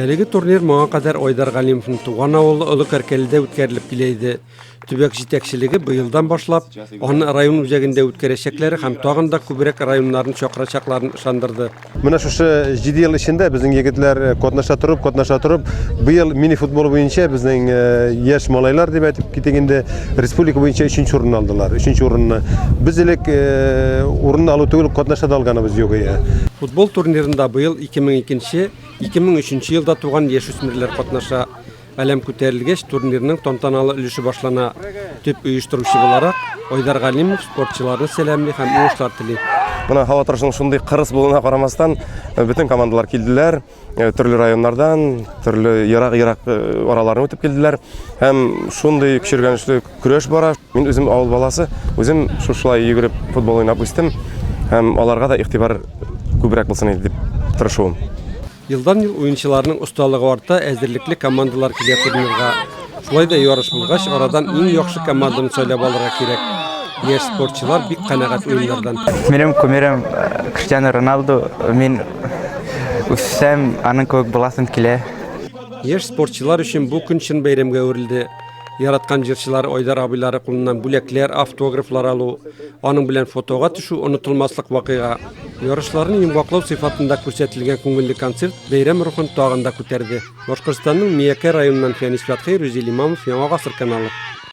Әлеге турнир моңа кадәр Айдар Галимовның туган авылы Олы Кәркәледә үткәрелеп килә иде. Төбәк җитәкчелеге быелдан башлап аны район үзәгендә үткәрәчәкләре һәм тагын да күбрәк районнарны чакырачакларын ышандырды. Менә шушы 7 ел эчендә безнең егетләр э, катнаша торып, катнаша торып, быел мини-футбол буенча безнең э, яшь малайлар дип әйтеп китик инде, республика буенча 3 урын алдылар, 3 урынны. Без элек э, урын алу түгел, катнаша да алганыбыз юк иде. Футбол турнирында быел 2002, 2003 елда туган яшүсмерләр катнаша. Әләм күтәрелгәч, турнирның тантаналы өлеше башлана. Төп оештыручы буларак, Айдар Галимов спортчыларны сәламли һәм уңышлар тели. Менә һава торышының шундый кырыс булуына карамастан, э, бөтен командалар килделәр, э, төрле районнардан, төрле ерак-ерак э, араларны үтеп килделәр. Һәм шундый көчергәнешле көрәш бара. Мин үзем авыл баласы, үзем шушылай йөгереп футбол уйнап үстем. Һәм аларга да игътибар күбрәк булсын иде дип тырышуым. Елдан-ел уенчыларның осталыгы арта, әзерлекле командалар килә турнирга. Шулай да ярыш булгач, арадан иң яхшы команданы сайлап алырга кирәк. Яшь спортчылар бик канәгать уеннардан. Минем кумирым э, Криштиану Роналду. Мин үссәм, аның кебек буласым килә. Яшь спортчылар өчен бу көн чын бәйрәмгә әверелде. Яраткан җырчылар Айдар абыйлары кулыннан бүләкләр, автографлар алу, аның белән фотога төшү онытылмаслык вакыйга. Ярышларны йомгаклау сыйфатында күрсәтелгән күңелле концерт бәйрәм рухын тагын да күтәрде. Башкортстанның Миякә районыннан Фәнис Фәтхи, Рүзил Имамов, Яңа Гасыр каналы.